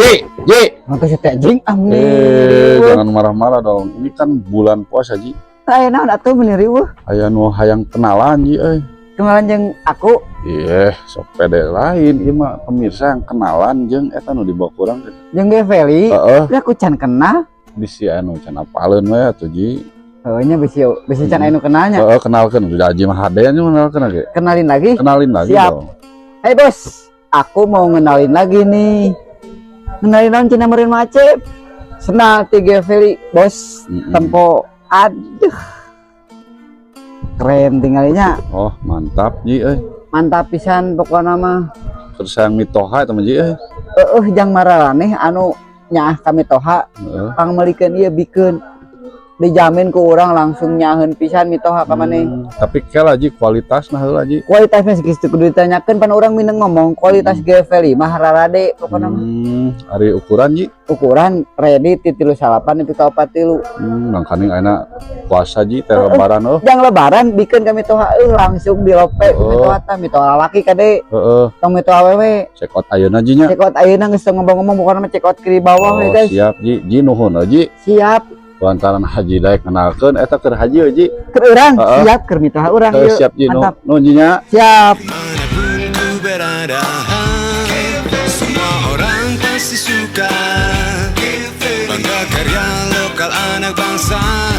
Ji, Ji. Maka si teh jing ah. Eh, jangan marah-marah dong. Ini kan bulan puasa, Ji. Aya naon atuh meuni riweuh? Aya nu hayang kenalan, Ji euy. Kenalan jeung aku? Iya, sok pede lain ieu mah pemirsa yang kenalan jeung eta nu dibawa kurang. Jeung Feli? Heeh. Lah, aku can kenal. Bisi anu can apaleun we atuh, Ji. Heuh nya, bisi bisi can anu kenalnya. Heeh, kenalkeun. Udah Haji mah hade nya kenalkeun ge. Kenalin lagi? Kenalin lagi Siap. Dong. Hei bos, aku mau ngenalin lagi nih. Ngenalin naon cenah meureun macet. Sendal 3 Feli, bos. Tempo, aduh. Keren tinggalinya. Oh, mantap, Ji euy. Mantap pisan pokokna mah. Terus yang mitoha eta mah, Ji euy. Heueuh, jang mararaneh anu nyaah ka mitoha, pangmeulikeun ieu bikeun. Dijamin ku urang langsung nyaaheun pisan mitoha ka maneh. Tapi kela, Ji, kualitasna heula, Ji. Kualitasnya geus teu kudu ditanyakeun, pan urang mineng ngomong kualitas GV mah rarade pokokna mah. Ari ukuran, Ji? Ukuran ready ti 38 nepi ka 43. Mangkaning ayeuna puasa, Ji, teh lebaran oh. Jang lebaran bikeun ka mitoha euy, langsung dilope ku mitoha tah, mitoha lalaki kade. Tong mitoha awewe. Check out ayeuna, Ji, nya. Check out ayeuna, geus teu ngomong-ngomong pokokna mah check out ke bawah Oh, we, guys. Siap, Ji. Ji, nuhun Ji. Siap. Lantaran Haji daek kenalkeun eta keur haji euy, Ji. Keur urang, siap keur mitoha urang ieu. Siap, Ji, Mantap. Nuhun, Ji, nya. Siap. Dimanapun ku berada, semua orang pasti suka. Bangga karya lokal anak bangsa.